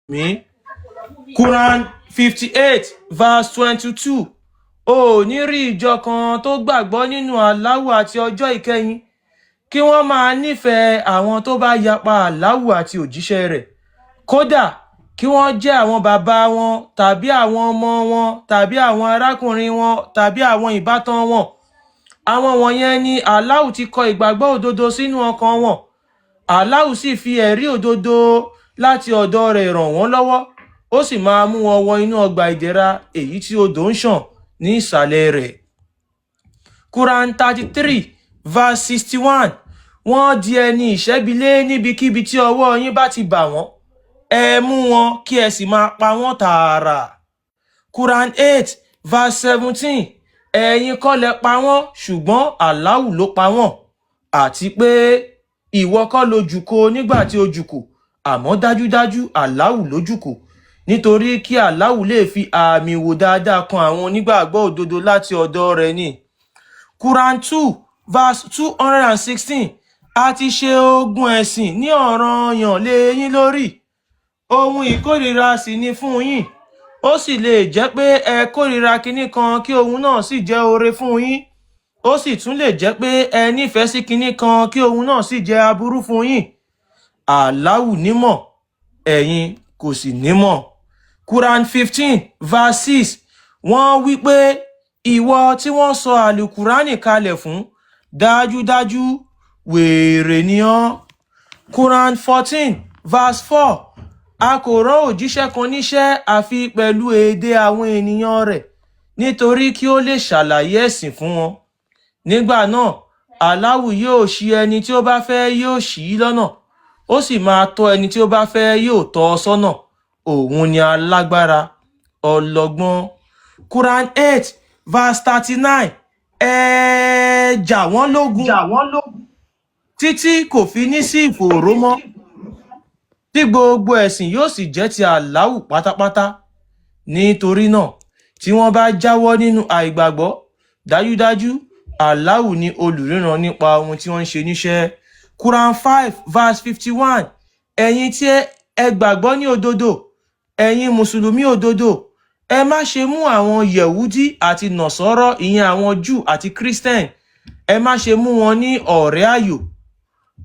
Mùsùlùmí. Quran 58 verse 22. O ò ní rí ìjọ kan tó gbàgbọ́ nínú Allahu àti ọjọ́ ìkẹyìn kí wọ́n máa nífẹ̀ẹ́ àwọn tó bá yapa Allahu àti òjíṣẹ́ rẹ̀, kódà kí wọ́n jẹ́ àwọn bàbá wọn tàbí àwọn ọmọ wọn tàbí àwọn arákùnrin wọn tàbí àwọn ìbátan wọn. Àwọn wọ̀nyẹn ni Allahu ti kọ ìgbàgbọ́ òdodo sínú ọkàn wọn. Allahu sì fi ẹ̀rí òdodo láti ọ̀dọ̀ rẹ̀ ràn wọ́n lọ́wọ́, ó sì máa mú wọn wọ inú ọgbà ìdẹ̀ra èyí tí odò ń ṣàn ní ìsàlẹ̀ rẹ̀. Quran 33 verse 61. Wọ́n di ẹni ìṣẹ́bilé níbikíbi tí ọwọ́ yín bá ti bà wọ́n. Ẹ mú wọn kí ẹ sì máa pa wọ́n tààrà. Quran 8 verse 17. Ẹ̀yin kọ́ lẹ pa wọ́n, ṣùgbọ́n Allahu ló pa wọ́n, àti pé ìwọ kọ́ ló jùkò nígbà tí o jùkò, àmọ́ dájúdájú Allahu ló jùkò, nítorí kí Allahu lè fi àmì wò dáadáa kan àwọn onígbàgbọ́ òdodo láti ọ̀dọ̀ rẹ̀ ni. Quran 2 verse 216. A ti ṣe ogun ẹ̀sìn ní ọ̀ranyàn lé yín lórí, ohun ìkórìíra sì ni fún yín. Ó sì lè jẹ́ pé ẹ kórìíra kinní kan kí ohun náà sì jẹ́ oore fún yín. Ó sì tún lè jẹ́ pé ẹ nífẹ̀ẹ́ sí kinní kan kí ohun náà sì jẹ́ aburú fún yín. Allahu nímọ̀, ẹ̀yin kò sì nímọ̀. Quran 15 verse 6. Wọ́n wí pé, "Ìwọ tí wọ́n sọ àlùkùránì kalẹ̀ fún, dájúdájú wèrè ni ọ́." Quran 14 verse 4. A kò rán òjíṣẹ́ kan níṣẹ́ àfi pẹ̀lú èdè àwọn ènìyàn rẹ̀, nítorí kí ó lè ṣàlàyé ẹ̀sìn fún wọn. Nígbà náà Allahu yóò ṣì ẹni tí ó bá fẹ́, yóò ṣì í lọ́nà, ó sì máa tọ́ ẹni tí ó bá fẹ́, yóò tọ́ ọ sọ́nà. Òun ni alágbára, ọlọ́gbọ́n. Quran 8 verse 39. Ẹ jà wọ́n lógun títí kò fi ní sí ìfòòró mọ́, tí gbogbo ẹ̀sìn yóò sì jẹ́ ti Allahu pátápátá. Nítorí náà, tí wọ́n bá jáwọ́ nínú àìgbàgbọ́, dájúdájú Allahu ni olùríran nípa ohun tí wọ́n ń ṣe níṣẹ́. Quran 5 verse 51. Ẹ̀yin tí ẹ gbàgbọ́ ní òdodo, ẹ̀yin mùsùlùmí òdodo, ẹ má ṣe mú àwọn Yẹ̀wúdí àti Nàsárà, ìyẹn àwọn Júù àti Christian, ẹ má ṣe mú wọn ní ọ̀rẹ́ àyò.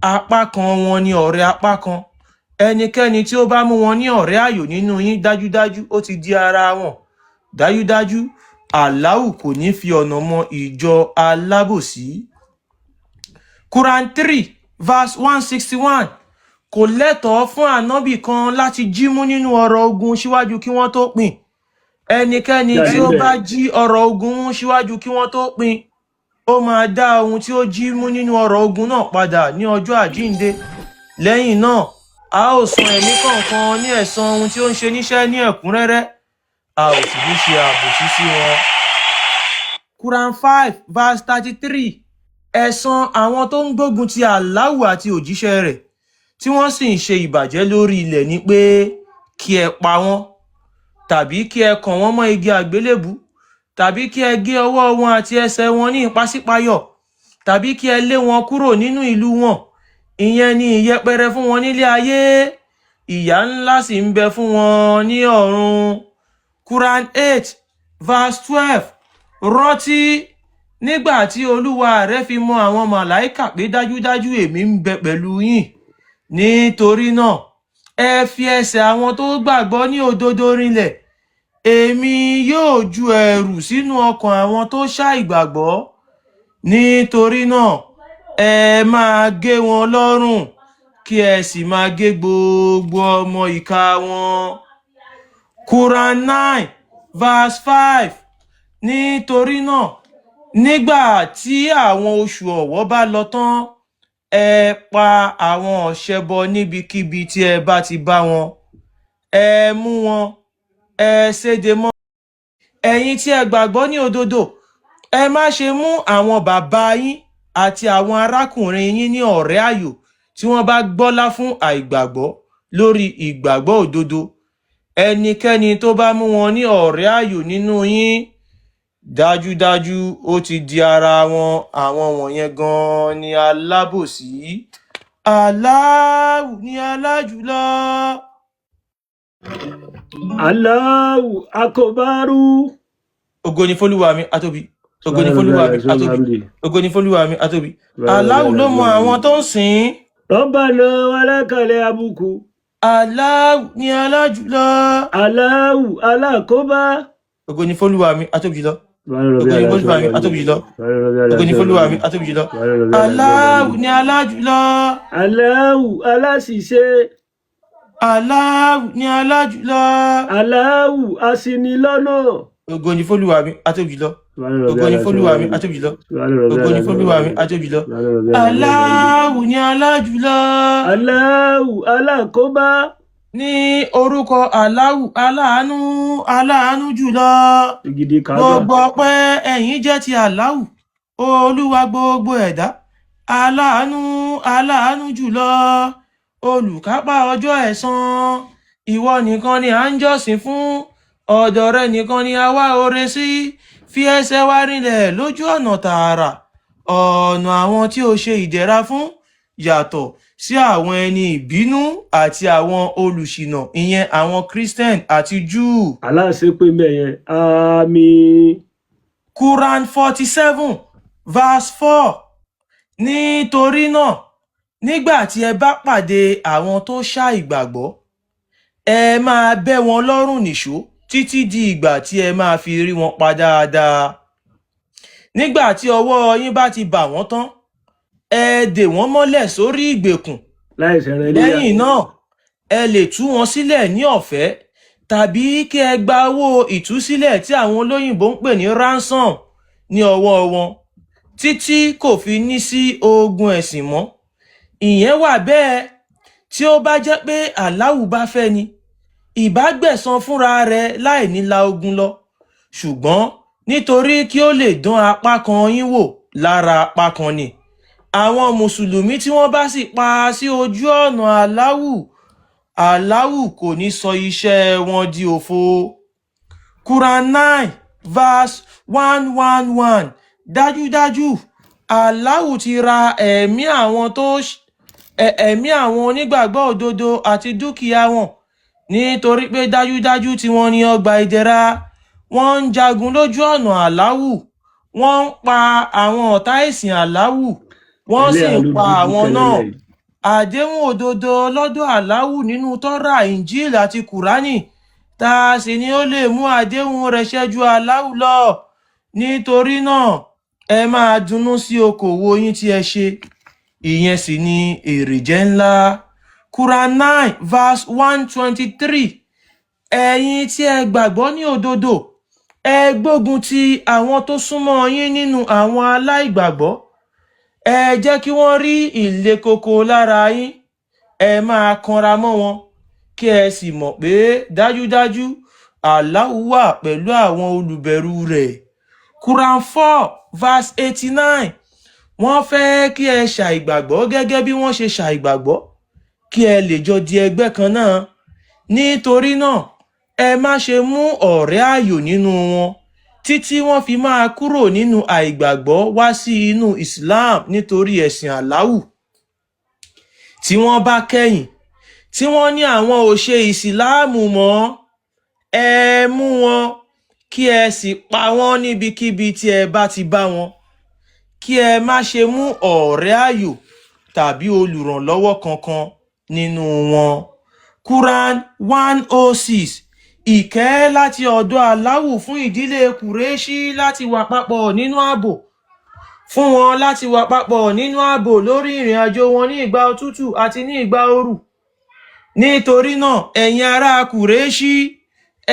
Apá kan wọn ní ọ̀rẹ́ apá kan. Ẹnikẹ́ni tí ó bá mú wọn ní ọ̀rẹ́ àyò nínú yín, dájúdájú ó ti di ara wọn. Dájúdájú Allahu kò ní fi ọ̀nà mọ ìjọ alábòsí. Quran 3 verse 161. Kò lẹ́tọ̀ọ́ fún ànábì kan láti jí mú nínú ọrọ̀ ogun síwájú kí wọ́n tó pín. Ẹnikẹ́ni tí ó bá jí ọrọ̀ ogun mú síwájú kí wọ́n tó pín, ó máa dá ohun tí ó jí mú nínú ọrọ̀ ogun náà padà ní ọjọ́ àjíǹde. Lẹ́yìn náà, a ó san ẹ̀mí kọ̀ọ̀kan ní ẹ̀san ohun tí ó ń ṣe níṣẹ́ ní ẹ̀kúnrẹ́rẹ́, a ò sì ní ṣe àbòsí sí wọn. Quran 5 verse 33. Ẹ̀san àwọn tó ń gbógun ti Allahu àti òjíṣẹ́ rẹ̀, tí wọ́n sì ń ṣe ìbàjẹ́ lórí ilẹ̀ ni pé kí ẹ pa wọ́n, tàbí kí ẹ kàn wọ́n mọ́ igi àgbélébùú, tàbí kí ẹ gé ọwọ́ wọn àti ẹsẹ̀ wọn ní ìpàsípayọ̀, tàbí kí ẹ lé wọn kúrò nínú ìlú wọn. Ìyẹn ni ìyẹpẹrẹ fún wọn nílé ayé, ìyà ńlá sì ń bẹ fún wọn ní ọ̀run. Quran 8 verse 12. Rántí nígbà tí Olúwa rẹ fi mọ àwọn màláìkà pé dájúdájú èmi ń bẹ pẹ̀lú yín. Nítorí náà, ẹ fi ẹsẹ̀ àwọn tó gbàgbọ́ ní òdodo rinlẹ̀. Èmi yóò ju ẹ̀rù sínú ọkàn àwọn tó ṣàìgbàgbọ́. Nítorí náà, ẹ máa gé wọn lọ́rùn, kí ẹ sì máa gé gbogbo ọmọ ìka wọn. Quran 9 verse 5. Nítorí náà, nígbà tí àwọn oṣù ọ̀wọ̀ bá lọ tán, ẹ pa àwọn ọ̀ṣẹbọ níbikíbi tí ẹ bá ti bá wọn. Ẹ mú wọn, ẹ séde mọ́. Ẹ̀yin tí ẹ gbàgbọ́ ní òdodo, ẹ má ṣe mú àwọn bàbá yín àti àwọn arákùnrin yín ní ọ̀rẹ́ àyò tí wọ́n bá gbọ́lá fún àìgbàgbọ́ lórí ìgbàgbọ́ òdodo. Ẹnikẹ́ni tó bá mú wọn ní ọ̀rẹ́ àyò nínú yín, dájúdájú ó ti di ara wọn. Àwọn wọ̀nyẹn gan-an ni alábòsí. Allahu ní alájùlọ. Allahu akbaru. Ògo ni fólúwa mi, atóbi. Ògo ni fólúwa mi, atóbi. Ògo ni fólúwa mi, atóbi. Allahu ló mọ àwọn tó ń sìn ín. Rabbana walakal àbùkù. Allahu ni alájùlọ. Allahu alákóbá. Ògo ni fólúwa mi, atóbi jùlọ. Ògo ni fólúwa mi, atóbi jùlọ. Ògo ni fólúwa mi, atóbi jùlọ. Allahu ni alájùlọ. Allahu aláṣìṣe. Allahu ni alájùlọ. Allahu aṣinilọ́nà. Ògo ni fólúwa mi, atóbi jùlọ. Ògo ni fólúwa mi, atóbi jùlọ. Ògo ni fólúwa mi, atóbi jùlọ. Allahu ni alájùlọ. Allahu alákóbá. Ní orúkọ Allahu aláàánú, aláàánú jùlọ. Gidi kàdá. Gbogbo ọpẹ́ ẹ̀yìn jẹ́ ti Allahu, Olúwa gbogbo ẹ̀dá, aláàánú, aláàánú jùlọ, olùkápá ọjọ́ ẹ̀san. Ìwọ nìkan ni à ń jọ́sìn fún, ọ̀dọ̀ rẹ nìkan ni a wá oore sí. Fi ẹsẹ̀ wa rinlẹ̀ lójú ọ̀nà tààrà, ọ̀nà àwọn tí o ṣe ìdẹ̀ra fún, yàtọ̀ sí àwọn ẹni ìbínú àti àwọn olùṣìnà, ìyẹn àwọn Christian àti Júù. Aláṣepé mẹ́yẹn. Àmín. Quran 47 verse 4. Nítorí náà, nígbà tí ẹ bá pàdé àwọn tó ṣàìgbàgbọ́, ẹ máa bẹ́ wọn lọ́rùn nìṣó títí di ìgbà tí ẹ máa fi rí wọn pa dáadáa. Nígbà tí ọwọ́ yín bá ti bà wọ́n tán, ẹ dè wọ́n mọ́lẹ̀ sórí ìgbèkùn. Láì sẹ̀rẹ̀ iléyà. Lẹ́yìn náà, ẹ lè tú wọn sílẹ̀ ní ọ̀fẹ́ tàbí kí ẹ gba owó ìtúsílẹ̀ tí àwọn olóyìnbó ń pè ní ransom ní ọwọ́ wọn, títí kò fi ní sí ogun ẹ̀sìn mọ́. Ìyẹn wà bẹ́ẹ̀. Tí ó bá jẹ́ pé Aláwù bá fẹ́ ni, ìbá gbẹ̀san fúnra rẹ̀ láì ní la ogun lọ, ṣùgbọ́n nítorí kí ó lè dán apá kan yín wò lára apá kan ni. Àwọn mùsùlùmí tí wọ́n bá sì pa sí ojú ọ̀nà Aláwù, Aláwù kò ní sọ iṣẹ́ wọn di òfo. Quran 9 verse 111. Dájúdájú, Aláwù ti ra ẹ̀mí àwọn tó ẹ̀mí àwọn onígbàgbọ́ òdodo àti dúkìá wọn, nítorí pé dájúdájú tí wọ́n ní ọgbà ìdẹ̀ra. Wọ́n ń jagun lójú ọ̀nà Aláwù, wọ́n ń pa àwọn ọ̀tá ẹ̀sìn Aláwù, wọ́n sì Ẹlẹ́yà ń ló pa dúdú àwọn náà. kẹlẹ́lẹ́ yìí. Àdéhùn òdodo lọ́dọ̀ Aláwù nínú Tọ́rà, Injil àti Kùránì. Tá a sì ní ó lè mú àdéhùn rẹ̀ ṣẹ ju Aláwù lọ? Nítorí náà, ẹ máa dunnú sí okòwò yín tí ẹ ṣe, ìyẹn sì ni èrè jẹ́ ńlá. Quran 9 verse 123. Ẹ̀yin tí ẹ gbàgbọ́ ní òdodo, ẹ gbógun ti àwọn tó súnmọ́ yín nínú àwọn aláìgbàgbọ́. Ẹ jẹ́ kí wọ́n rí ìlekoko lára yín. Ẹ máa kanra mọ́ wọn, kí ẹ sì mọ̀ pé dájúdájú Allahu wà pẹ̀lú àwọn olùbẹ̀rù rẹ̀. Quran 4 verse 89. Wọ́n fẹ́ kí ẹ ṣàìgbàgbọ́ gẹ́gẹ́ bí wọ́n ṣe ṣàìgbàgbọ́, kí ẹ lè jọ di ẹgbẹ́ kan náà. Nítorí náà, ẹ má ṣe mú ọ̀rẹ́ ààyò nínú wọn títí wọ́n fi máa kúrò nínú àìgbàgbọ́ wá sí inú Islam nítorí ẹ̀sìn Aláwù. Tí wọ́n bá kẹ̀yìn, tí wọ́n ní àwọn ò ṣe ìsìláàmù mọ́, ẹ mú wọn, kí ẹ sì pa wọ́n níbikíbi tí ẹ bá ti bá wọn. Kí ẹ má ṣe mú ọ̀rẹ́ ààyò tàbí olùrànlọ́wọ́ kankan nínú wọn. Quran 106. Ìkẹ́ láti ọ̀dọ̀ Aláwù fún ìdílé Kùrẹ́ṣí láti wà papọ̀ nínú ààbò, fún wọn láti wà papọ̀ nínú ààbò lórí ìrìn àjò wọn ní ìgbà òtútù àti ní ìgbà ooru. Nítorí náà, ẹ̀yin ará Kùrẹ́ṣí,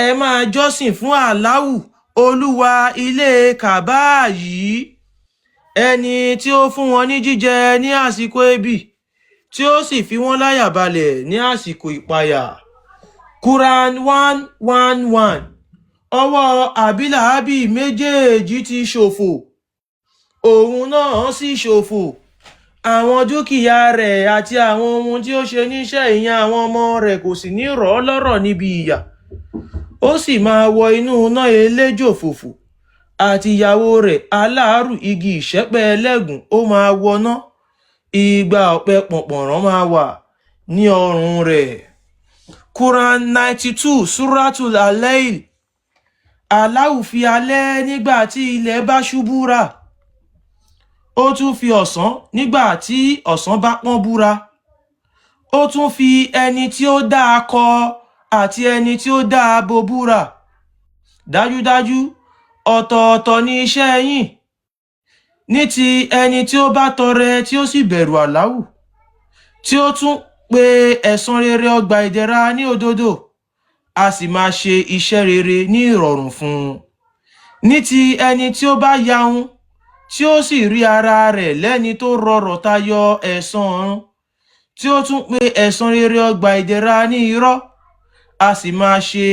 ẹ máa jọ́sìn fún Aláwù, Olúwa ilé Kàbá yìí, ẹni tí ó fún wọn ní jíjẹ ní àsìkò ebi, tí ó sì fi wọ́n láyà balẹ̀ ní àsìkò ìpayà. Quran 111. Ọwọ́ Àbílàábì méjèèjì ti ṣòfò, òun náà sì ṣòfò. Àwọn dúkìá rẹ̀ àti àwọn ohun tí ó ṣe níṣẹ́, ìyẹn àwọn ọmọ rẹ̀, kò sì ní rọ̀ ọ́ lọ́rọ̀ níbi ìyà. Ó sì máa wọ inú iná eléjò fòfò, àti ìyàwó rẹ̀ aláàárù igi ìṣẹ́pẹ́ ẹlẹ́gùn. Ó máa wọná, igba ọ̀pẹ pọ̀npọ̀nrán máa wà ní ọrùn rẹ̀. Quran 92, Suratul Alail. Aláwù fi alẹ́ nígbà tí ilẹ̀ bá ṣú búra. Ó tún fi ọ̀sán nígbà tí ọ̀sán bá pọ́n búra. Ó tún fi ẹni tí ó dá akọ àti ẹni tí ó dá abo búra. Dájúdájú, ọ̀tọ̀ọ̀tọ̀ ni iṣẹ́ yín. Ní ti ẹni tí ó bá tọrẹ tí ó sì bẹ̀rù Aláwù, tí ó tún pe ẹ̀san rere ọgbà ìdẹ̀ra ní òdodo, a sì máa ṣe iṣẹ́ rere ní ìrọ̀rùn fún un. Ní ti ẹni tí ó bá yahun, tí ó sì rí ara rẹ̀ lẹ́ni tó rọrọ̀ tayọ ẹ̀san ọ̀run, tí ó tún pe ẹ̀san rere ọgbà ìdẹ̀ra ní irọ́, a sì máa ṣe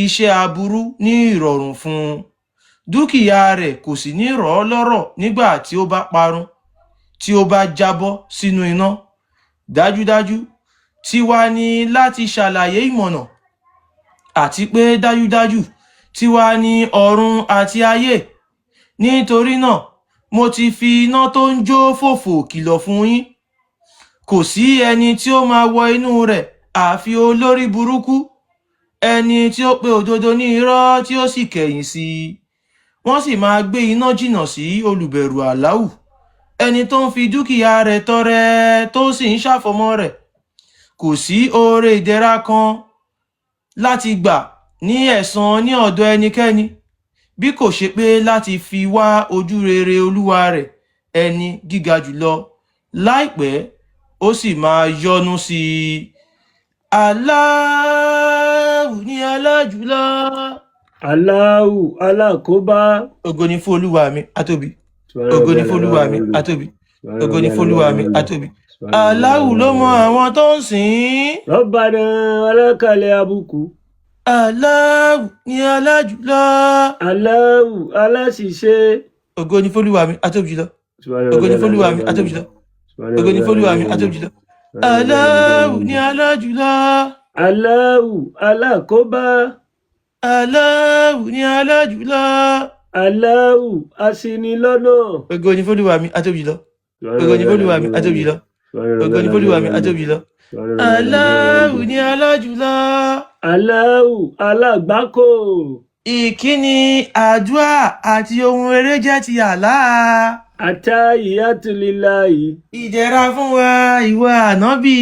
iṣẹ́ aburú ní ìrọ̀rùn fún un. Dúkìá rẹ̀ kò sì ní rọ̀ ọ́ lọ́rọ̀ nígbà tí ó bá parun, tí ó bá jábọ́ sínú iná. Dájúdájú, tiwa ni láti ṣàlàyé ìmọ̀nà, àti pé dájúdájú, tiwa ni ọ̀run àti ayé. Nítorí náà, mo ti fi iná tó ń jó fòfò kìlọ̀ fún yín. Kò sí ẹni tí ó máa wọ inú rẹ̀ àfi olórí burúkú, ẹni tí ó pe òdodo ní irọ́ tí ó sì kẹ̀yìn sí i. Wọ́n sì máa gbé iná jìnnà sí olùbẹ̀rù Àláwù, ẹni tó ń fi dúkìá rẹ̀ tọrẹ tó sì ń ṣàfọ̀mọ́ rẹ̀. Kò sí oore ìdẹ̀ra kan láti gbà ní ẹ̀san ní ọ̀dọ̀ ẹnikẹ́ni bí kò ṣe pé láti fi wá ojú rere Olúwa rẹ̀, ẹni gíga jùlọ. Láìpẹ́, ó sì máa yọ́nú sí i. Aláwù ní alájùlọ. Aláwù alákóbá. Ògo ni fún Olúwa mi, atóbi. Ògo ni fún Olúwa mi, atóbi. Ògo ni fún Olúwa mi, atóbi. Aláwù ló mọ àwọn tó ń sìn ín. Rọ́bànà alákàlẹ̀ àbùkù. Aláwù ní alájùlọ. Aláwù aláṣìṣe. Ògo ni fún Olúwa mi, atóbi jùlọ. Ògo ni fún Olúwa mi, atóbi jùlọ. Ògo ni fún Olúwa mi, atóbi jùlọ. Aláwù ní alájùlọ. Aláwù alákóbá. Aláwù ní alájùlọ. Aláwù aṣinilọ́nà. Ògo ni fún Olúwa mi, atóbi jùlọ. Ògo ni fún Olúwa mi, atóbi jùlọ. Ògo ni fún Olúwa mi, atóbi jùlọ. Aláwù ní alájùlọ. Aláwù alágbákò. Ìkíni, àdúrà àti ohun rere jẹ́ ti Allah. Atahiyatulilahi. Ìdẹ̀ra fún wa, ìwọ ànábì.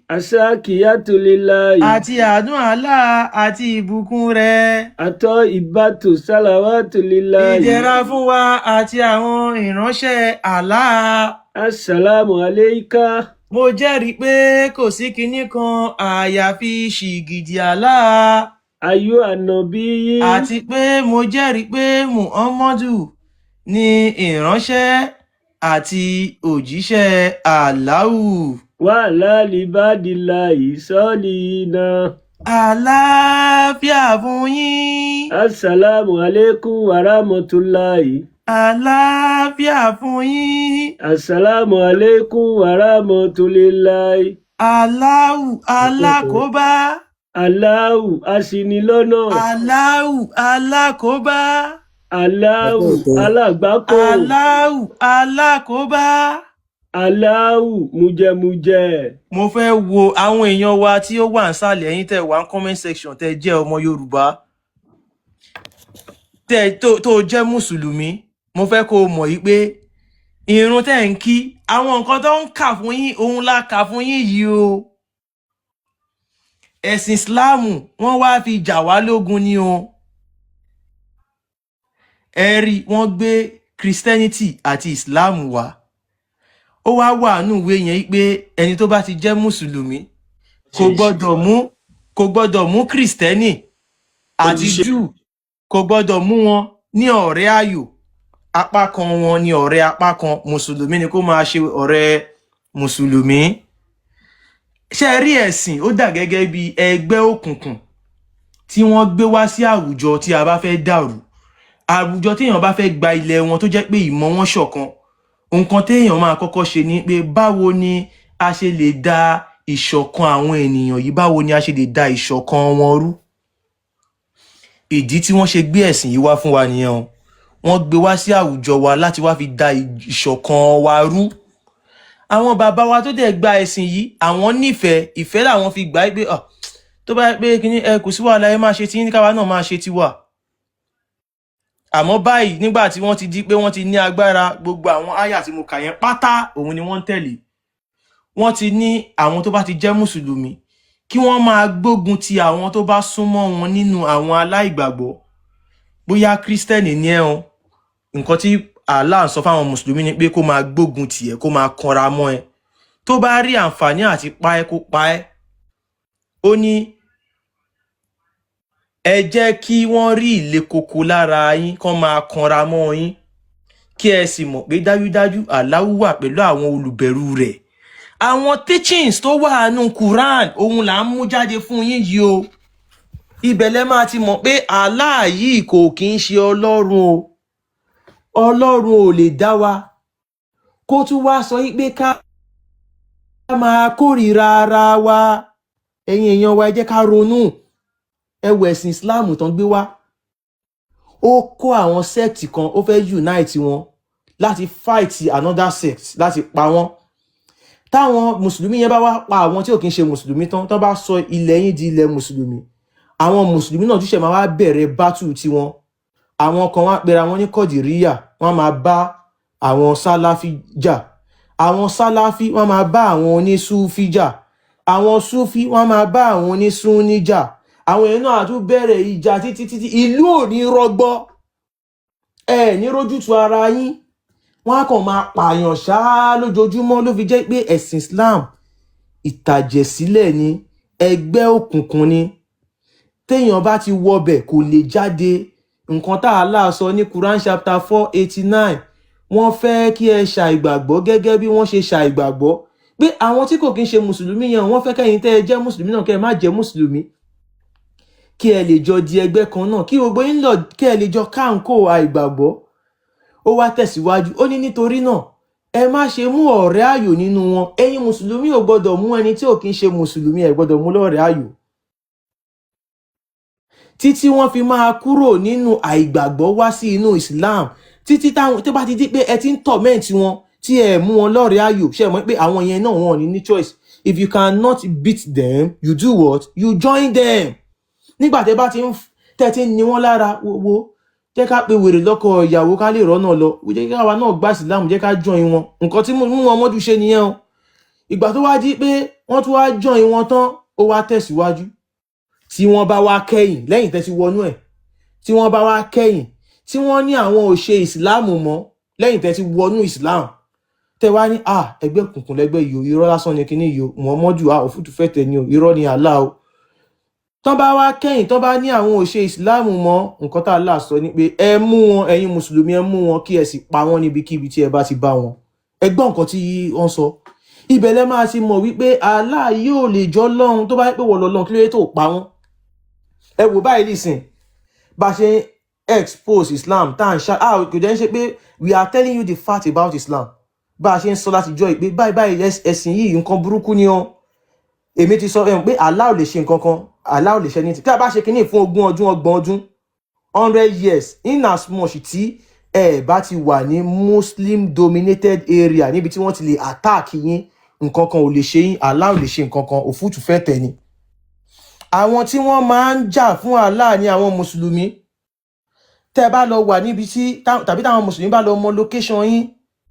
Asakiyatulilahi. Àti àánú Allah àti ìbùkún rẹ̀. Atọ́ ìbátò sálàwátùlilahi. Ìdẹ̀ra fún wa àti àwọn ìránṣẹ́ Allah. Assalamu alayka. Mo jẹ́rìí pé kò sí kinní kan àyàfi ṣìgìdì Allah. Ayu ànàbí. Àti pé mo jẹ́rìí pé Muhammadu ni ìránṣẹ́ àti òjíṣẹ́ Àláwù. Wà lálìbádìláì sọ́ọ̀lì iná. Àlàáfíà fún yín. Assalamu alaikum warahmatullahi. Àlàáfíà fún yín. Assalamu alaikum warahmatullahi. Aláwù alákòóbá. Aláwù aṣinilọ́nà. Aláwù alákòóbá. Aláwù alágbákò. Aláwù alákòóbá. Aláwù mujẹmujẹ. Mo fẹ́ wo àwọn èèyàn wa tí ó wà nísàlẹ̀, ẹ̀yin tẹ́ wà ní comment section, tẹ́ jẹ́ ọmọ Yorùbá, tẹ́ tó jẹ́ mùsùlùmí. Mo fẹ́ kó o mọ̀ yìí pé irun tẹ́ ń kí, àwọn nǹkan tó ń kà fún yín, òun la kà fún yín yìí o. Ẹ̀sìn Ìsìláàmù, wọ́n wá fi jà wá lógun ni o. Ẹ rí, wọ́n gbé Christianity àti Islam wá. Ó wá wà nínú ìwé yẹn pé ẹni tó bá ti jẹ́ mùsùlùmí kò gbọ́dọ̀ mú Kristẹni àti Júù, kò gbọ́dọ̀ mú wọn ní ọ̀rẹ́ ààyò. Apá kan wọn ní ọ̀rẹ́ apá kan. Mùsùlùmí ni kó máa ṣe ọ̀rẹ́ mùsùlùmí. Ṣe rí, ẹ̀sìn ó dà gẹ́gẹ́ bí ẹgbẹ́ òkùnkùn tí wọ́n gbé wá sí àwùjọ tí a bá fẹ́ dàrú. Àwùjọ téèyàn bá fẹ́ gba ilẹ̀ wọn, tó jẹ́ pé ìmọ̀ wọn ṣọ̀kan, nǹkan téèyàn máa kọ́kọ́ ṣe ni pé, báwo ni a ṣe lè da ìṣọ̀kan àwọn ènìyàn yìí, báwo ni a ṣe lè da ìṣọ̀kan wọn rú? Ìdí tí wọ́n ṣe gbé ẹ̀sìn yìí wá fún wa nìyẹn o. Wọ́n gbé wá sí àwùjọ wa láti wá fi da ìṣọ̀kan wa rú. Àwọn bàbá wa tó dẹ̀ gba ẹ̀sìn yìí, àwọn nífẹ̀ẹ́, ìfẹ́ làwọn fi gbà á pé, "Ah, tó Tó bá yẹ pé kíní ẹ kò sí wàhálà, ẹ máa ṣe tí ní, káwa náà máa ṣe tiwa. Àmọ́ báyìí, nígbà tí wọ́n ti di pé wọ́n ti ní agbára, gbogbo àwọn àyà tí mo kà yẹn pátá òun ni wọ́n ń tẹ̀lé. Wọ́n ti ní àwọn tó bá ti jẹ́ mùsùlùmí, kí wọ́n máa gbógun ti àwọn tó bá súnmọ́ wọn nínú àwọn aláìgbàgbọ́. Bóyá Christian ní ẹ o, nǹkan tí Allah ń sọ fáwọn mùsùlùmí ni pé kó máa gbógun tì ẹ́, kó máa kanra mọ́ ẹ, tó bá rí àǹfààní àti pa ẹ́, kó pa ẹ́. Ó ní ẹ jẹ́ kí wọ́n rí ìle koko lára yín, kán máa kanra mọ́ yín, kí ẹ sì mọ̀ pé dájúdájú Allahu wà pẹ̀lú àwọn olùbẹ̀rù rẹ̀. Àwọn teachings tó wà nínú Quran òun là ń mú jáde fún yín yìí o. Ibẹ̀ lẹ máa ti mọ̀ pé Allah yìí kò kí ń ṣe Ọlọ́run o. Ọlọ́run ò lè dá wa kó tún wá sọ yí pé ká máa kórìíra ara wa. Ẹ̀yin èèyàn wa, ẹ jẹ́ ká ronú. Ẹ wo ẹ̀sìn Islam tán gbé wá. Ó kó àwọn sect kan, ó fẹ́ unite wọn láti fight another sect, láti pa wọ́n. Táwọn mùsùlùmí yẹn bá wá pa àwọn tí ò kí ń ṣe mùsùlùmí tán, tán bá sọ ilẹ̀ yín di ilẹ̀ mùsùlùmí, àwọn mùsùlùmí náà túnṣe máa wá bẹ̀rẹ̀ battle tiwọn. Àwọn kan wá pera wọn ní Kọ̀dìríyà, wọ́n máa bá àwọn Sálàfí jà. Àwọn Sálàfí, wọ́n máa bá àwọn onísúfí jà. Àwọn Súfí, wọ́n máa bá àwọn onísúnní jà. Àwọn èèyàn náà tún bẹ̀rẹ̀ ìjà títí títí, ìlú ò ní rọgbọ, ẹ ní rójútu ara yín. Wọ́n á kàn máa pààyàn ṣáá lójoojúmọ́. Ló fi jẹ́ pé ẹ̀sìn Islam, ìtàjẹ̀sílẹ̀ ni, ẹgbẹ́ òkùnkùn ni. Téèyàn bá ti wọbẹ̀, kò lè jáde. Nǹkan tá Allah sọ ní Quran chapter 489, wọ́n fẹ́ kí ẹ ṣàìgbàgbọ́ gẹ́gẹ́ bí wọ́n ṣe ṣàìgbàgbọ́, pé àwọn tí kò kí ń ṣe mùsùlùmí yẹn, wọ́n fẹ́ kẹ́yìn tẹ́ ẹ jẹ́ mùsùlùmí náà kẹ́ ẹ má jẹ́ mùsùlùmí, kí ẹ lè jọ di ẹgbẹ́ kan náà, kí gbogbo yín lọ, kí ẹ lè jọ káńkó àìgbàgbọ́. Ó wá tẹ̀síwájú, ó ní nítorí náà, ẹ má ṣe mú ọ̀rẹ́ ààyò nínú wọn. Ẹ̀yin mùsùlùmí ò gbọ́dọ̀ mú ẹni tí ò kí ń ṣe mùsùlùmí, ẹ gbọ́dọ̀ mú lọ́rẹ̀ẹ́ ààyò títí wọ́n fi máa kúrò nínú àìgbàgbọ́ wá sí inú Islam. Títí táwọn tó bá ti di pé ẹ ti ń torment wọn, tí ẹ mú wọn lọ́rẹ̀ẹ́ ààyò, ṣe mọ̀ pé àwọn yẹn náà, wọn ò ní choice. If you cannot beat them, you do what? You join them. Nígbà tẹ́ bá ti ń tẹ́ ti ń ní wọ́n lára, wo wo, jẹ́ ká pe wèrè lọ́kọ ìyàwó ká lè rọ́nà lọ, jẹ́ ká wa náà gbà sílámù, jẹ́ ká join wọn. Nǹkan tí mú Muhammadu ṣe nìyẹn o. Ìgbà tó wá di pé wọ́n tún wá join wọn tán, ó wá tẹ̀síwájú. Tí wọ́n bá wá kẹ́yìn lẹ́yìn tẹ́ ti wọnú ẹ̀, tí wọ́n bá wá kẹ́yìn, tí wọ́n ní àwọn ò ṣe ìsìláàmù mọ́ lẹ́yìn tẹ́ ti wọnú ìsìláàmù, tẹ́ wá ní à ẹgbẹ́ òkùnkùn lẹ́gbẹ́ yìí o, irọ́ lásán ni kíní yìí o, Muhammadu à òfútù fẹ́ tẹ̀ ni o, irọ́ ni Allah o. Tán bá wá kẹ́yìn, tán bá ní àwọn ò ṣe ìsìláàmù mọ́, nǹkan tá Allah sọ ni pé ẹ mú wọn, ẹ̀yin mùsùlùmí, ẹ mú wọn kí ẹ sì pa wọ́n níbikíbi tí ẹ bá ti bá wọn. Ẹ gbọ́ nǹkan tí wọ́n sọ. Ibẹ̀ lẹ máa ti mọ̀ wípé Allah yóò lè jọ́ lọ́hun. Tó bá yẹ pé wọ́n lọ lọ́hun, kí ló dé tó pa wọ́n? Ẹ wò báyìí nísìn, bá ṣe ń expose Islam, tá à ń ṣá, ah, kò jẹ́ ń ṣe pé we are telling you the fact about Islam. Bá a ṣe ń sọ láti jọ ìpè báyìí báyìí, ẹ̀sìn yìí, nǹkan burúkú ni ọ́. Èmi ti sọ pé Allah ò lè ṣe nǹkan kan, Allah ò lè ṣe anything. Tí a bá ṣe kinní fún 20 ọdún, 30 ọdún, 100 years, in as much tí ẹ bá ti wà ní Muslim dominated area, níbi tí wọ́n ti lè attack yín, nǹkan kan ò lè ṣe yín. Allah ò lè ṣe nǹkan kan, òfútù fẹ́ tẹ̀ ni. Àwọn tí wọ́n máa ń jà fún Allah ní àwọn mùsùlùmí. Tẹ́ bá lọ wà níbi tí tàbí táwọn mùsùlùmí bá lọ mọ location yín,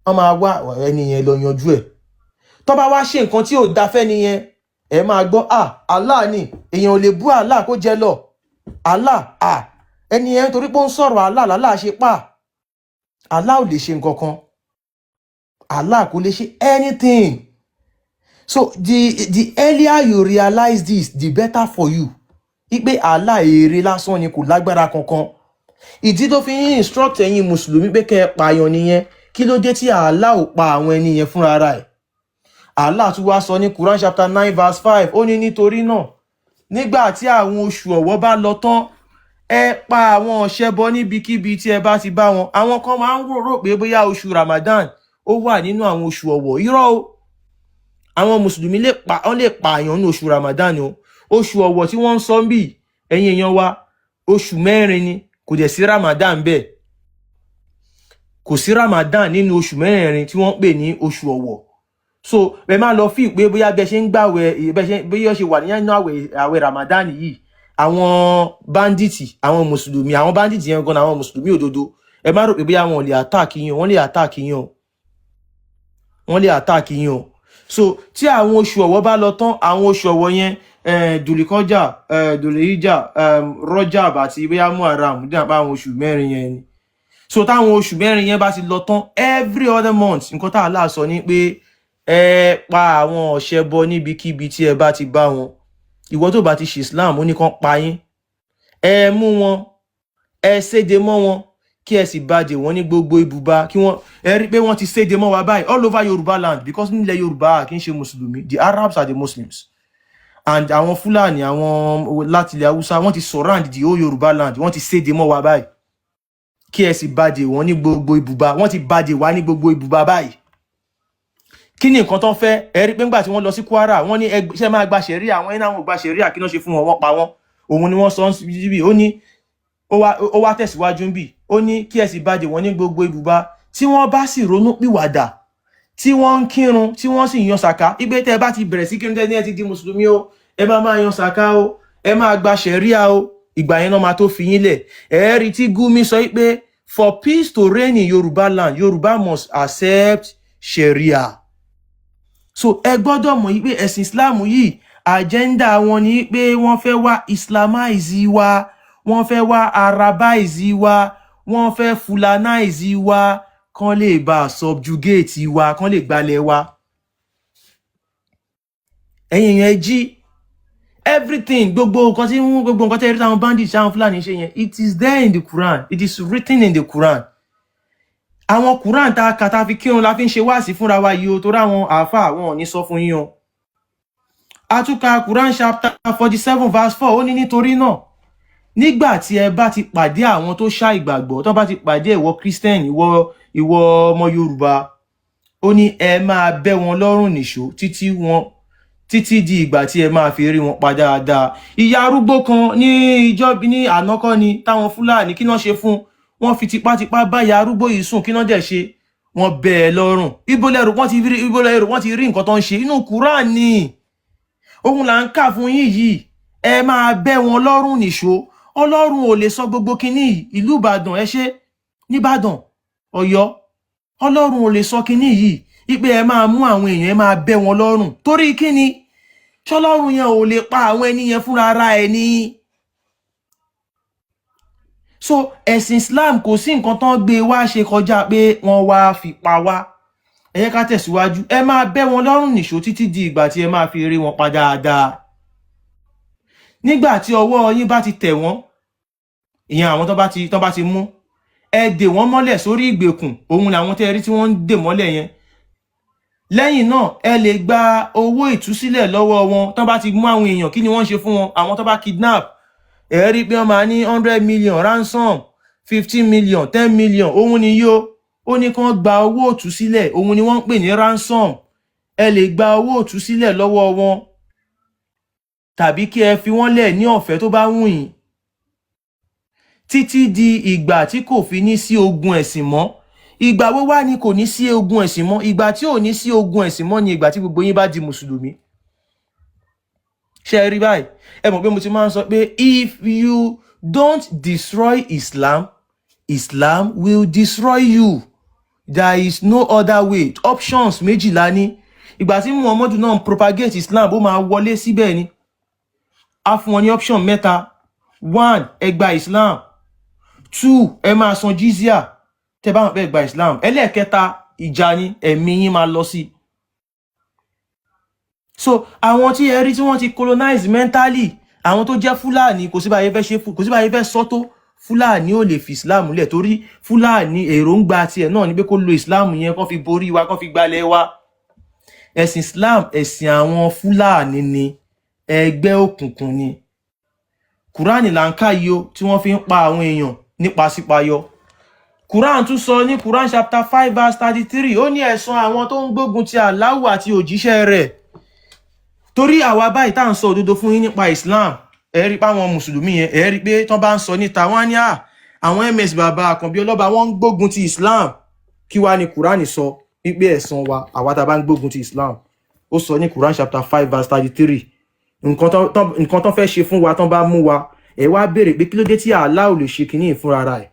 wọ́n máa wá ẹni yẹn lọ yanjú ẹ̀. Tó bá wá ṣe nǹkan tí ò da fẹ́ nìyẹn, ẹ máa gbọ́, ah, Allah ni, èèyàn ò lè bú Allah kó jẹ lọ. Allah, ah, ẹni yẹn torí pé ó ń sọ̀rọ̀ Allah lálá ṣe pa. Allah ò lè ṣe nǹkan kan, Allah kò lè ṣe anything. So the earlier you realize this, the better for you, wípé Allah, èrè lásán ni, kò lágbára kankan. Ìdí tó fi ń instruct ẹ̀yin mùsùlùmí pé kẹ́ ẹ pààyàn nìyẹn. Kí ló dé tí Allah ò pa àwọn ẹni yẹn fúnra ara ẹ̀? Allah tún wá sọ ní Quran chapter 9 verse 5, ó ní nítorí náà, nígbà tí àwọn oṣù ọ̀wọ̀ bá lọ tán, ẹ pa àwọn ọ̀ṣẹbọ níbikíbi tí ẹ bá ti bá wọn. Àwọn kan máa ń rò pé bóyá oṣù Ramadan ó wà nínú àwọn oṣù ọ̀wọ̀. Irọ́ o. Àwọn mùsùlùmí lè pa, wọ́n lè pààyàn ní oṣù Ramadan o. Oṣù ọ̀wọ̀ tí wọ́n ń sọ ń bì, ẹ̀yin èèyàn wa, oṣù 4 ni, kò dẹ̀ sí Ramadan bẹ́ẹ̀. Kò sí Ramadan nínú oṣù mẹ́rẹ̀ẹ̀rin tí wọ́n ń pè ní oṣù ọ̀wọ̀. So ẹ má lọ fi pé bóyá bẹ ṣe ń gbàwẹ̀, bẹ ṣe bóyá ṣe wà nínú àwẹ̀ Ramadan yìí, àwọn bandits, àwọn mùsùlùmí, àwọn bandits yẹn gan, àwọn mùsùlùmí òdodo, ẹ má rò pé bóyá wọn ò lè attack yín o. Wọ́n lè attack yín o, wọ́n lè attack yín o. So tí àwọn oṣù ọ̀wọ̀ bá lọ tán, àwọn oṣù ọ̀wọ̀ yẹn, Dùlìkọ́jà, Dùlìhíjà, Rọ́jàb àti bóyá Muharram, dí àpá àwọn oṣù 4 yẹn ni. So táwọn oṣù 4 yẹn bá ti lọ tán, every other month, nǹkan tá Allah sọ ni pé ẹ pa àwọn ọ̀ṣẹbọ níbikíbi tí ẹ bá ti bá wọn. Ìwọ tó bá ti ṣe Islam, ó ní kán pa yín. Ẹ mú wọn, ẹ séde mọ́ wọn, kí ẹ sì bàjẹ́ wọn ní gbogbo ibùba kí wọ́n. Ẹ rí i pé wọ́n ti séde mọ́ wa báyìí all over Yorùbá land, because nílẹ̀ Yorùbá kì í ṣe mùsùlùmí. The Arabs are the Muslims and àwọn Fúlàní, àwọn láti ilẹ̀ Haúsá, wọ́n ti surround the whole Yorùbá land. Wọ́n ti séde mọ́ wa báyìí. Kí ẹ sì bàjẹ́ wọn ní gbogbo ibùba. Wọ́n ti bàjẹ́ wa ní gbogbo ibùba báyìí. Kí ni nǹkan tó ń fẹ́? Ẹ rí i pé ńgbà tí wọ́n lọ sí Kwara, wọ́n ní ṣe máa gba ṣẹ̀ríà? Àwọn ẹni àwọn ò gba ṣẹ̀ríà. Kí ló ṣe fún wọn? Wọ́n pa wọ́n. Òun ni wọ́n sọ síbí. Ó ní ó wá tẹ̀síwájú ń bì, ó ní kí ẹ sì bàjẹ́ wọn ní gbogbo ibùba. Tí wọ́n bá sì ronú pìwàdà, tí wọ́n ń kírun, tí wọ́n sì yan sàká, ìgbé tẹ́ ẹ bá ti bẹ̀rẹ̀ sí kírun, tẹ́ ní ẹ ti di mùsùlùmí o, ẹ máa máa yan sàká o, ẹ máa gba ṣẹ̀ríà o, ìgbà yẹn náà máa tó fi yín lẹ̀. Ẹ rí tí Gumi sọ pé for peace to reign in Yorùbá land, Yorùbá must accept Sharia. So ẹ gbọ́dọ̀ mọ̀ yí pé ẹ̀sìn Islam yìí, agenda wọn ni pé wọ́n fẹ́ wá islamize wa, wọ́n fẹ́ wá arabize wa, wọ́n fẹ́ fulanize wa, kán lè bá a subjugate wa, kán lè gbalẹ̀ wa. Ẹ̀yin èèyàn, ẹ jí. Everything, gbogbo nǹkan tí ẹ rí táwọn bandits, táwọn Fúlàní ṣe yẹn, it is there in the Quran. It is written in the Quran. Àwọn Quran tá a kà, tá a fi kírun, la fi ń ṣe wáàsí fúnra wa yìí o, torí àwọn àáfàá wọn ò ní sọ fún yín o. Atúkà Quran chapter 47 verse 4. Ó ní nítorí náà, nígbà tí ẹ bá ti pàdé àwọn tó ṣá ìgbàgbọ́, tó bá ti pàdé ìwọ Christian, ìwọ ọmọ Yorùbá, ó ní ẹ máa bẹ́ wọn lọ́rùn nìṣó títí di ìgbà tí ẹ máa fi rí wọn pa dáadáa. Ìyá arúgbó kan ní ìjọ ní ànákọ́ ni táwọn Fúlàní, kí náà ṣe fún wọn? Fi tipátipá bá ìyá arúgbó yìí sùn. Kí náà dẹ̀ ṣe? Wọ́n bẹ́ ẹ lọ́rùn. Ibo lẹ́rù wọ́n ti rí nǹkan tó ń ṣe? Inú Quran ni. Òun là ń kà fún yín yìí. Ẹ máa bẹ́ wọn lọ́rùn nìṣó. Ọlọ́run ò lè sọ gbogbo kinní yìí. Ìlú Ìbàdàn, ẹ ṣe nìbàdàn, Ọ̀yọ́, Ọlọ́run ò lè sọ kinní yìí wípé ẹ máa mú àwọn èèyàn, ẹ máa bẹ́ wọn lọ́rùn. Torí kíni? Ṣọlọ́run yẹn ò lè pa àwọn ẹni yẹn fúnra ara ẹ ní? So ẹ̀sìn Islam, kò sí nǹkan tán gbé wá ṣe kọjá pé wọ́n wá fi pa wá. Ẹ yẹ ká tẹ̀síwájú. Ẹ máa bẹ́ wọn lọ́rùn nìṣó títí di ìgbà tí ẹ máa fi rí wọn pa dáadáa. Nígbà tí ọwọ́ yín bá ti tẹ̀ wọ́n, ìyẹn àwọn tó bá ti mú, ẹ dè wọ́n mọ́lẹ̀ sórí ìgbèkùn. Òun làwọn tẹ́ ẹ rí tí wọ́n ń dè mọ́lẹ̀ yẹn. Lẹ́yìn náà, ẹ lè gba owó ìtúsílẹ̀ lọ́wọ́ wọn. Tó bá ti mú àwọn èèyàn, kí ni wọ́n ń ṣe fún wọn? Àwọn tó bá kidnap, ẹ rí pé wọ́n máa ní 100 million ransom, 15 million, 10 million. Òun ni yóò ó ní kí wọ́n gba owó ìtúsílẹ̀. Òun ni wọ́n ń pè ní ransom. Ẹ lè gba owó ìtúsílẹ̀ lọ́wọ́ wọn tàbí kí ẹ fi wọ́n lẹ̀ ní ọ̀fẹ́ tó bá wù yín, títí di ìgbà tí kò fi ní sí ogun ẹ̀sìn mọ́. Ìgbà wo wá ni kò ní sí ogun ẹ̀sìn mọ́? Ìgbà tí ò ní sí ogun ẹ̀sìn mọ́ ni ìgbà tí gbogbo yín bá di mùsùlùmí. Ṣe ẹ rí báyìí? Ẹ mọ̀ pé mo ti máa ń sọ pé if you don't destroy Islam, Islam will destroy you. There is no other way. Options méjìlá ní. Ìgbà tí Muhammadu náà ń propagate Islam, ó máa wọlé síbẹ̀ ni, a fún wọn ní option mẹ́ta. One, ẹ gba Islam. Two, ẹ máa san jizya tẹ bá wọn fẹ́ gba Islam. Ẹlẹ́ẹ̀kẹta, ìjà ni, ẹ̀mí yín máa lọ sí. So àwọn tí ẹ rí tí wọ́n ti colonize mentally, àwọn tó jẹ́ Fúlàní, kò sí báyìí fẹ́ ṣe, kò sí báyìí fẹ́ sọ tó, Fúlàní ò lè fi Islam lẹ̀, torí Fúlàní, èròǹgbà tiẹ̀ náà ni pé kó lo Islam yẹn kó fi borí wa, kó fi gbalẹ̀ wa. Ẹ̀sìn Islam, ẹ̀sìn àwọn Fúlàní ni, ẹgbẹ́ òkùnkùn ni. Kúránì là ń kà yìí o, tí wọ́n fi ń pa àwọn èèyàn nípa sípayọ. Quran tún sọ ní Quran chapter 5 verse 33, ó ní ẹ̀san àwọn tó ń gbógun ti Allahu àti òjíṣẹ́ rẹ̀. Torí àwa báyìí tá à ń sọ òdodo fún yín nípa Islam, ẹ rí pé àwọn mùsùlùmí yẹn, ẹ rí pé tán bá ń sọ níta, wọ́n á ní à àwọn ms bàbá Àkànbí Ọlọ́ba, wọ́n ń gbógun ti Islam. Kí wàá ní Quran sọ? Wípé ẹ̀san wa, àwa tá a bá ń gbógun ti Islam, ó sọ ní Quran chapter 5 verse 33. Nǹkan tán fẹ́ ṣe fún wa tán bá mú wa, ẹ wá béèrè pé kí ló dé tí Allah ò lè ṣe kínní fúnra rẹ̀.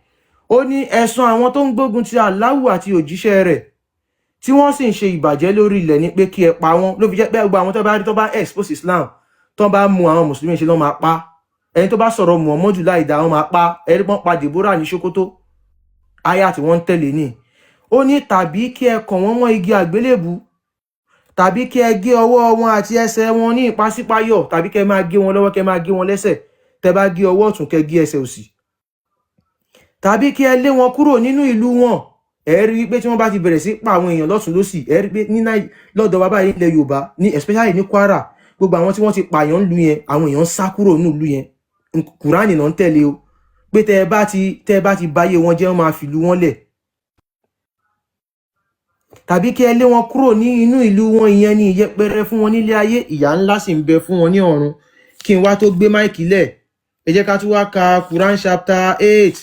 Ó ní ẹ̀san àwọn tó ń gbógun ti Allahu àti òjíṣẹ́ rẹ̀, tí wọ́n sì ń ṣe ìbàjẹ́ lórí ilẹ̀, ní pé kí ẹ pa wọ́n. Ló fi jẹ́ pé gbogbo àwọn tó bá rí tó bá expose Islam, tó bá mú àwọn mùsùlùmí, ṣe ló máa pa. Ẹni tó bá sọ̀rọ̀ Muhammadu láì dá, wọn máa pa. Ẹni pọ́n pa Deborah ní Sokoto, aya tí wọ́n ń tẹ̀lé ní. Ó ní tàbí kí ẹ kàn wọ́n mọ́ igi àgbélébù, tàbí kí ẹ gé ọwọ́ wọn àti ẹsẹ̀ wọn ní ìpàsípayọ̀, tàbí kí ẹ máa gé wọn lọ́wọ́, kí ẹ máa gé wọn lẹ́sẹ̀. Tẹ bá gé ọwọ́ ọ̀tún, kẹ gé ẹsẹ̀ òsì, tàbí kí ẹ lé wọn kúrò nínú ìlú wọn. Ẹ rí i pé tí wọ́n bá ti bẹ̀rẹ̀ sí pa àwọn èèyàn lọ́tún lọ́sì, ẹ rí i pé ní lọ́dọ̀ wa báyìí, nílẹ̀ Yorùbá ní, especially ní Kwara, gbogbo àwọn tí wọ́n ti pààyàn lu yẹn, àwọn èèyàn ń sá kúrò nínú ìlú yẹn. Kùránì náà ń tẹ̀lé o, pé tẹ ẹ bá ti báyé wọn jẹ́, wọ́n máa fìlú wọn lẹ̀. Tàbí kí ẹ lé wọn kúrò ní inú ìlú wọn, ìyẹn ní ìyẹpẹrẹ fún wọn nílé ayé, ìyà ńlá sì ń bẹ fún wọn ní ọ̀run. Kí n wá tó gbé mic lẹ̀, ẹ jẹ́ ká tún wá ka Quran chapter 8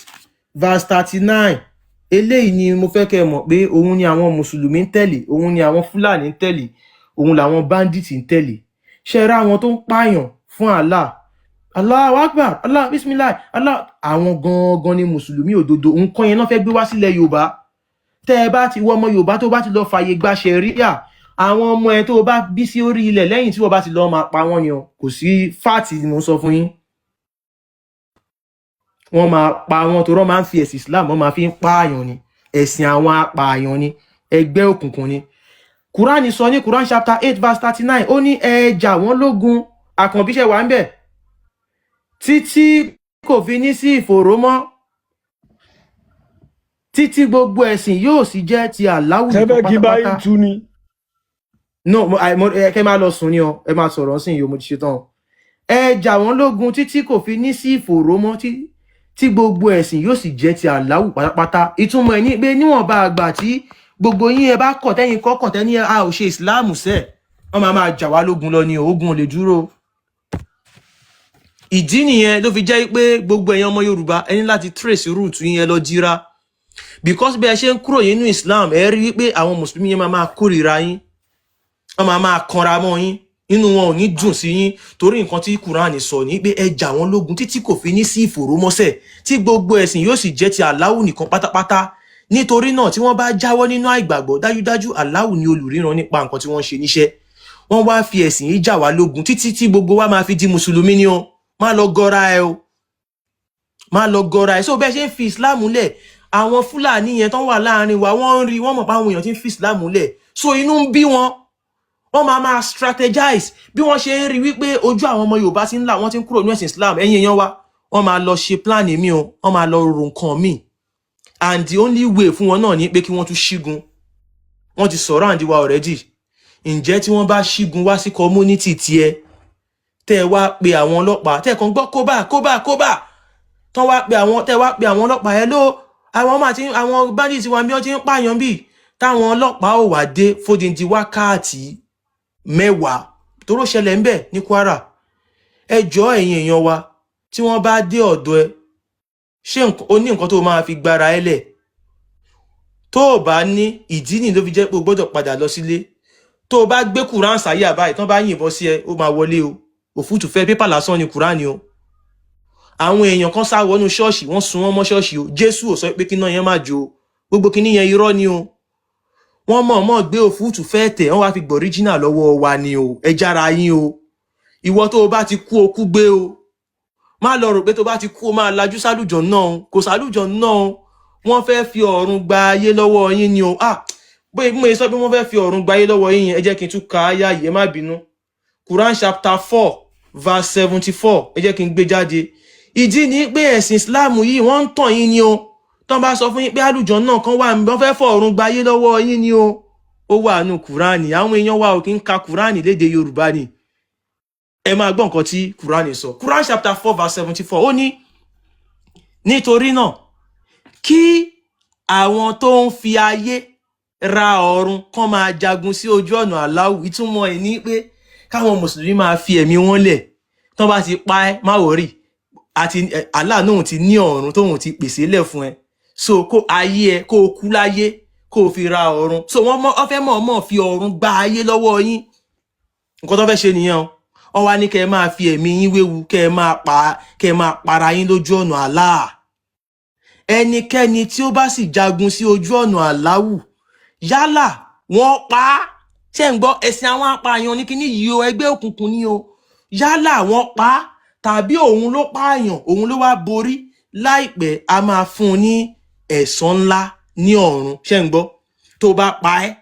verse 39. Eléyìí ni mo fẹ́ kẹ́ ẹ mọ̀ pé òun ni àwọn mùsùlùmí ń tẹ̀lé, òun ni àwọn Fúlàní ń tẹ̀lé, òun làwọn bandits ń tẹ̀lé. Ṣe ra àwọn tó ń pààyàn fún Allah, Allahu Akbar, Allah bismillah, Allah, àwọn gangan ni mùsùlùmí òdodo. Nǹkan yẹn náà fẹ́ gbé wá sílẹ̀ Yorùbá. Tẹ́ ẹ bá ti wọ ọmọ Yorùbá tó bá ti lọ fààyè gba ṣẹ̀ríà, àwọn ọmọ ẹ tó bá bí sí orí ilẹ̀ lẹ́yìn tí wọ́n bá ti lọ, máa pa wọ́n ni o. Kò sí fáàtì ni mo ń sọ fún yín, wọ́n máa pa wọ́n, tó rọ́ máa ń fi ẹ̀sìn Islam, wọ́n máa fi ń pààyàn ni. Ẹ̀sìn àwọn apààyàn ni, ẹgbẹ́ òkùnkùn ni. Quran sọ ní Quran chapter 8 verse 39, ó ní ẹ jà wọ́n lógun. Àkànbíṣẹ́ wà ń bẹ̀ títí kò fi ní sí ìfòòró mọ́, títí gbogbo ẹ̀sìn yóò sì jẹ́ ti Àláwù nìkan Tẹ́fẹ́ kí báyìí pátápátá. tú ni. No, ẹ kẹ́ máa lọ sùn ni o. Ẹ máa sọ̀rọ̀ sí yìí o, mo ti ṣe tán. Ẹ jà wọ́n lógun títí kò fi ní sí ìfòòró mọ́, tí gbogbo ẹ̀sìn yóò sì jẹ́ ti Àláwù pátápátá. Ìtumọ̀ ẹ̀ ní pé níwọ̀nba àgbà tí gbogbo yín ẹ bá kọ̀, tẹ́yìn kọ́kàn tẹ́ ní a ò ṣe ìsìláàmù sẹ́ẹ̀, wọ́n máa máa jà wá lógun lọ ni o, ogun ò lè dúró. Ìdí nìyẹn ló fi jẹ́ pé gbogbo ẹ̀yin ọmọ Yorùbá, ẹ ní láti trace root yín, ẹ lọ jíra, because bí ẹ ṣe ń kúrò nínú Islam, ẹ rí wípé àwọn mùsùlùmí yẹn máa máa kórìíra yín, wọ́n máa máa kanra mọ́ yín, inú wọn ò ní dùn sí yín, torí nǹkan tí Quran sọ ní pé ẹ jà wọ́n lógun títí kò fi ní sí ìfòrómọ́sẹ̀, tí gbogbo ẹ̀sìn yóò sì jẹ́ ti Àláwù nìkan pátápátá. Nítorí náà, tí wọ́n bá jáwọ́ nínú àìgbàgbọ́, dájúdájú Àláwù ni olùríran nípa nǹkan tí wọ́n ń ṣe níṣẹ́. Wọ́n wá fi ẹ̀sìn yìí jà wá lógun títí tí gbogbo wa máa fi di mùsùlùmí ni o. Má lọ gọra ẹ o, má lọ gọra ẹ. So bẹ́ẹ̀ ṣe ń fi Islam lẹ̀, àwọn Fúlàní yẹn tán wà láàrin wa, wọ́n ń rí, wọ́n mọ̀ pé àwọn èèyàn ti ń fi Islam lẹ̀, so inú ń bí wọn. Wọ́n máa máa strategize bí wọ́n ṣe ń rí wípé ojú àwọn ọmọ Yorùbá ti ń là, wọ́n ti ń kúrò ní ẹ̀sìn Islam. Ẹ̀yin èèyàn wa, wọ́n máa lọ ṣe plan mi o, wọ́n máa lọ ro nǹkan mi, and the only way fún wọn náà ni pé kí wọ́n tún ṣígun. Wọ́n ti surround wa already. Ǹjẹ́ tí wọ́n bá ṣígun wá sí community tiẹ̀, tẹ́ ẹ wá pe àwọn ọlọ́pàá, tẹ́ ẹ kàn gbọ́ kóbá kóbá kóbá, tán wá pe àwọn, tẹ́ ẹ wá pe àwọn ọlọ́pàá ẹ ló àwọn ọmọ àti àwọn bandits wa bí wọ́n ti ń pààyàn, bí táwọn ọlọ́pàá ò wá dé fódìndí wákàtí 10 tóró ṣẹlẹ̀ ńbẹ̀ ní Kwara. Ẹ jọ̀ọ́, ẹ̀yin èèyàn wa, tí wọ́n bá dé ọ̀dọ̀ ẹ, ṣé o ní nǹkan tó máa fi gbára ẹ lẹ̀? Tó o bá ní, ìdí nìyí ló fi jẹ́ pé o gbọ́dọ̀ padà lọ sílé. Tó o bá gbé Quran sáyà báyìí, tán bá yìnbọn sí ẹ, ó máa wọlé o. Òfútù fẹ́ pépà lásán ni Quran o. Àwọn èèyàn kan sá wọnú ṣọ́ọ̀ṣì, wọ́n sun wọ́n mọ́ ṣọ́ọ̀ṣì o. Jésù ò sọ pé kí iná yẹn má jó o. Gbogbo kíní yẹn, irọ́ ni o. Wọ́n mọ̀ọ́mọ̀ gbé òfútù fẹ́ tẹ̀, wọ́n wá fi gbọ̀ original lọ́wọ́ wa ni o. Ẹ jára yín o. Ìwọ tó o bá ti kú, o kú gbé o. Má lọ rò pé tó bá ti kú, o máa lajú sálùjọ náà o. Kò sálùjọ náà o. Wọ́n fẹ́ fi ọ̀run gba ayé lọ́wọ́ yín ni o. Ah, bóyá mo sọ pé wọ́n fẹ́ fi ọ̀run gba ayé lọ́wọ́ yín yẹn, ẹ jẹ́ kí n tún ka áyá yìí, ẹ má bínú. Quran chapter 4 verse 74, ẹ jẹ́ kí n gbé jáde. Ìdí ni pé ẹ̀sìn Islam yìí, wọ́n ń tàn yín ni o. Tán bá sọ fún yín pé àlùjọ náà kan wà, wọ́n fẹ́ fọ̀run gba ayé lọ́wọ́ yín ni o. Ó wà nù Kùránì. Àwọn èèyàn wa ò kí ń ka Kùránì lédè Yorùbá ni. Ẹ máa gbọ́ nǹkan tí Kùránì sọ. Quran chapter 4 verse 74, ó ní nítorí náà, kí àwọn tó ń fi ayé ra ọ̀run kán máa jagun sí ojú ọ̀nà Aláwù. Ìtumọ̀ ẹ̀ ní pé káwọn mùsùlùmí máa fi ẹ̀mí wọn lẹ̀. Tán bá ti pa ẹ́, má worry, àti Allah náà ti ní ọ̀run tóun ti pèsè lẹ̀ fún ẹ. So kó ayé ẹ, kó o kú láyé, kó Kó o fi ra ọ̀run. So wọ́n mọ̀, wọ́n fẹ́ mọ̀ mọ̀ fi ọ̀run gba ayé lọ́wọ́ yín. Nǹkan tó fẹ́ ṣe nìyẹn o. Wọ́n wá ní kẹ́ ẹ máa fi ẹ̀mí yín wéwu, kẹ́ ẹ máa para yín lójú ọ̀nà Allah. Ẹnikẹ́ni tí ó bá sì jagun sí ojú ọ̀nà Aláwù, yálà wọ́n pa á, ṣé ń gbọ́? Ẹ̀sìn àwọn apààyàn ní kíní yìí o, ẹgbẹ́ òkùnkùn ni o. Yálà wọ́n pa á tàbí òun ló pààyàn, òun ló wá borí, láìpẹ́ a máa fún un ní ẹ̀san ńlá ní ọ̀run. Ṣé ń gbọ́? Tó bá pa ẹ́,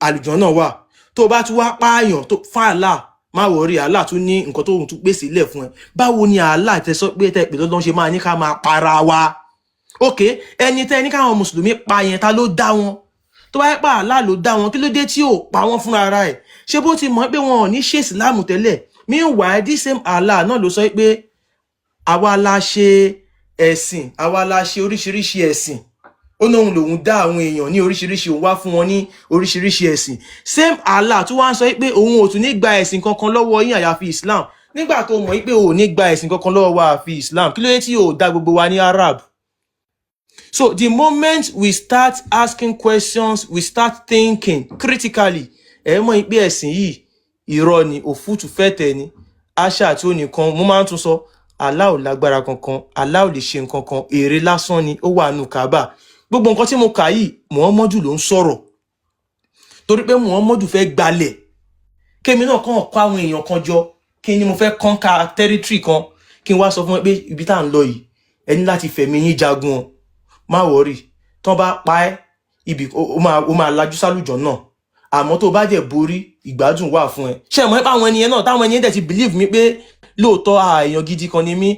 àlùjánnà wà. Tó bá tún wá pààyàn tó fún Allah, má worry, Allah tún ní nǹkan tóun tún pèsè lẹ̀ fún ẹ. Báwo ni Allah tẹ sọ pé tẹ pè lọ́dún ṣe máa ní ká máa para wa? Ok, ẹni tẹ ní káwọn mùsùlùmí pa yẹn, ta ló dá wọn? Tó bá yẹ pé Allah ló dá wọn, kí ló dé tí ò pa wọn fúnra ara ẹ̀? Ṣé bó ti mọ̀ pé wọn ò ní ṣe ìsìláàmù tẹ́lẹ̀? Meanwhile, this same Allah náà ló sọ pé àwa la ṣe ẹ̀sìn, àwa la ṣe oríṣiríṣi ẹ̀sìn. Ó ní òun lòun dá àwọn èèyàn ní oríṣiríṣi, òun wá fún wọn ní oríṣiríṣi ẹ̀sìn. Same Allah tó wá ń sọ pé òun ò tún ní gba ẹ̀sìn kankan lọ́wọ́ yín àyàfi Islam. Nígbà tó mọ̀ pé ò ní gba ẹ̀sìn kankan lọ́wọ́ wa àfi Islam, kí ló dé tí ò dá gbogbo wa ní Arab? So the moment we start asking questions, we start thinking critically, ẹ mọ̀ pé ẹ̀sìn yìí, irọ́ ni, òfútù fẹ́tẹ̀ ni. Àṣà tí ó nìkan mo máa ń tún sọ, Allah ò lágbára kankan, Allah ò lè ṣe nǹkan kan, èrè lásán ni ó wà nù Kábà. Gbogbo nǹkan tí mo kà yìí, Muhammadu ló ń sọ̀rọ̀, torí pé Muhammadu fẹ́ gbalẹ̀. Kémi náà kàn kó àwọn èèyàn kan jọ, kí ni mo fẹ́ conquer territory kan, kí n wá sọ fún wọn pé ibi tá à ń lọ yìí, ẹ ní láti fẹ̀mí yín jagun o. Má worry, tán bá pa ẹ́, ibi ó máa lajú sálùjánnà, àmọ́ tó bá dẹ̀ borí, ìgbádùn wà fún ẹ. Ṣé ẹ mọ̀ pé àwọn ènìyàn náà, táwọn ènìyàn dẹ̀ ti believe mi pé lóòótọ́, èèyàn gidi kan ni mí,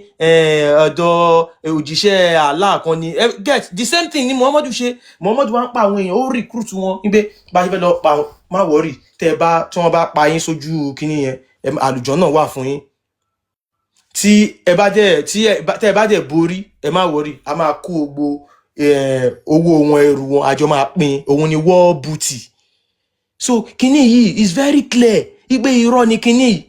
ọ̀dọ̀ òjíṣẹ́ Allah kan ni. Get the same thing ni Muhammadu ṣe. Muhammadu wá ń pa àwọn èèyàn, ó recruit wọn níbẹ̀ bá ṣe fẹ́ lọ pa. Má worry, tẹ́ ẹ bá tí wọ́n bá pa yín sójú kinní yẹn, àlùjánnà wà fún yín. Tí ẹ bá dẹ̀ tí ẹ bá tẹ́ ẹ bá dẹ̀ borí, ẹ má worry, a máa kó gbogbo owó wọn, ẹrù wọn, àjọ máa pín. Òun ni war booty. So kinní yìí is very clear wípé irọ́ ni kinní yìí.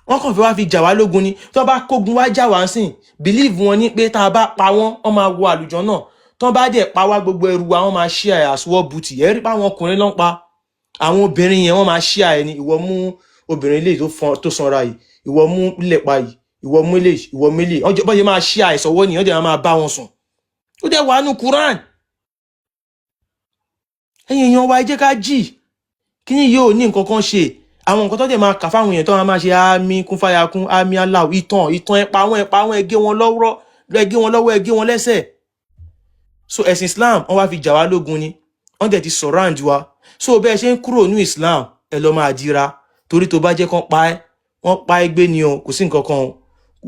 Wọ́n kàn fẹ́ wá fi jà wá lógun ni. Tí wọ́n bá kógun wá jà wá ń sìn, believe wọn ní pé tá a bá pa wọ́n, wọ́n máa wọ àlùjánnà. Tí wọ́n bá dẹ̀ pa wá, gbogbo ẹrù wa, wọ́n máa share as war booty. Ẹ rí pé àwọn ọkùnrin ló ń pa, àwọn obìnrin yẹn, wọ́n máa share. Ẹni ìwọ mú obìnrin ilé tó sanra yìí, ìwọ mú lẹ̀pa yìí, ìwọ mú ilé, ìwọ mú ilé ọjọ́ bọ́n ṣe máa share ìsọwọ́ nìyẹn. Wọ́n dẹ̀ máa bá wọn sùn. Ó dẹ̀ wà nù Quran. Ẹ̀yin èèyàn wa, ẹ jẹ́ ká jì. Kíní yóò ní nǹkan kan ṣe, àwọn nǹkan tó dẹ̀ máa kà fáwọn èèyàn tó máa ṣe àmì kún fàyà kún àmì aláwọ̀, ìtàn ìtàn, ẹ pa wọ́n, ẹ pa wọ́n, ẹ gé wọn lọ́wọ́, ẹ gé wọn lọ́wọ́, ẹ gé wọn lẹ́sẹ̀. So ẹ̀sìn Islam, wọ́n wá fi jà wá lógun ni. Wọ́n dẹ̀ ti surround wa. So bẹ́ẹ̀ ṣe ń kúrò ní Islam, ẹ lọ máa dira, torí tó bá jẹ́ kán pa ẹ́, wọ́n pa ẹ́ gbé ni o. Kò sí nǹkan kan o.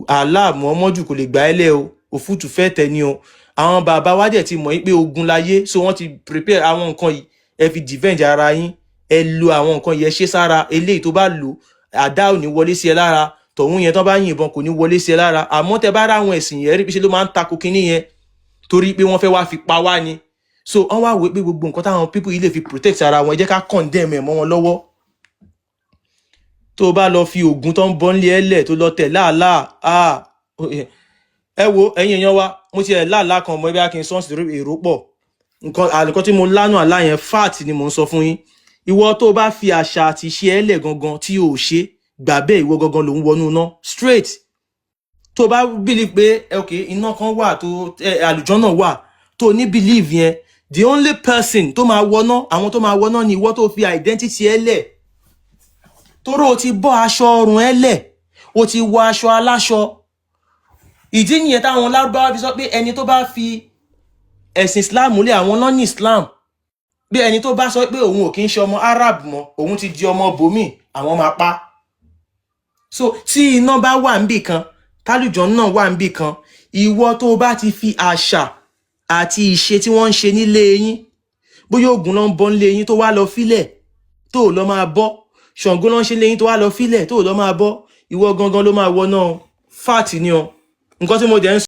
Allah, Muhammadu kò lè gbà ẹ́ lẹ́ o. Òfútù fẹ́ tẹ̀ ni o. Àwọn bàbá wa dẹ̀ ti mọ̀ pé ogun láyé, so wọ́n ti prepare àwọn nǹkan yìí. Ẹ fi defend ara yín. Ẹ lo àwọn nǹkan yẹn, ṣe sára eléyìí. Tó bá lò, àdá ò ní wọlé sí ẹ lára. Tọ̀hún yẹn, tó bá yìnbọn, kò ní wọlé sí ẹ lára. Àmọ́ tẹ bá rá àwọn ẹ̀sìn yẹn rí pé ṣe ló máa ń tako kinní yẹn, torí pé wọ́n fẹ́ wá fi pa wá ni. So wọ́n wá wò pé gbogbo nǹkan táwọn people yìí lè fi protect ara wọn, ẹ jẹ́ ká condemn ẹ̀ mọ́ wọn lọ́wọ́. Tó o bá lọ fi oògùn tó ń bọ́ nílé ẹlẹ̀ tó lọ tẹ̀ láàlá, ah, ẹ wo, ẹ̀yin èèyàn wa, mo ti ẹ̀ láàlá kan mọ́ ibi akin sọ́ọ̀sì torí èrò pọ̀. Nǹkan àlùkò tí mo lánàá, àlá yẹn, fact ni mò ń sọ fún yín. Ìwọ tó bá fi àṣà àti ìṣe ẹlẹ̀ gangan tí o ò ṣe gbà bẹ́ẹ̀, ìwọ gangan ló ń wọnú iná straight. Tó bá believe pé ok, iná kan wà tó àlùjánnà wà, tó ní believe yẹn, the only person tó máa wọná, àwọn tó máa wọná ni ìwọ tó fi identity ẹ lẹ̀, toró o ti bọ́ aṣọ ọrùn ẹ lẹ̀, o ti wọ aṣọ aláṣọ. Ìdí nìyẹn táwọn lárúbáwá fi sọ pé ẹni tó bá fi ẹ̀sìn Islam lé, àwọn náà ní Islam, bí ẹni tó bá sọ pé òun ò kí ń ṣe ọmọ Arab mọ́, òun ti di ọmọ bòmíì, àwọn máa pa. So tí iná bá wà níbì kan, tálùjánnà wà níbì kan, ìwọ tó bá ti fi àṣà àti ìṣe tí wọ́n ń ṣe nílé yín, bóyá Ògún ló ń bọ́ nílé yín, tó wá lọ fílẹ̀ tó lọ máa bọ́, Ṣàngó ló ń ṣe nílé yín, tó wá lọ fílẹ̀ tó lọ máa bọ́, ìwọ gangan ló máa wọ náà. Fact ni o, nǹkan tí mo dẹ̀ ń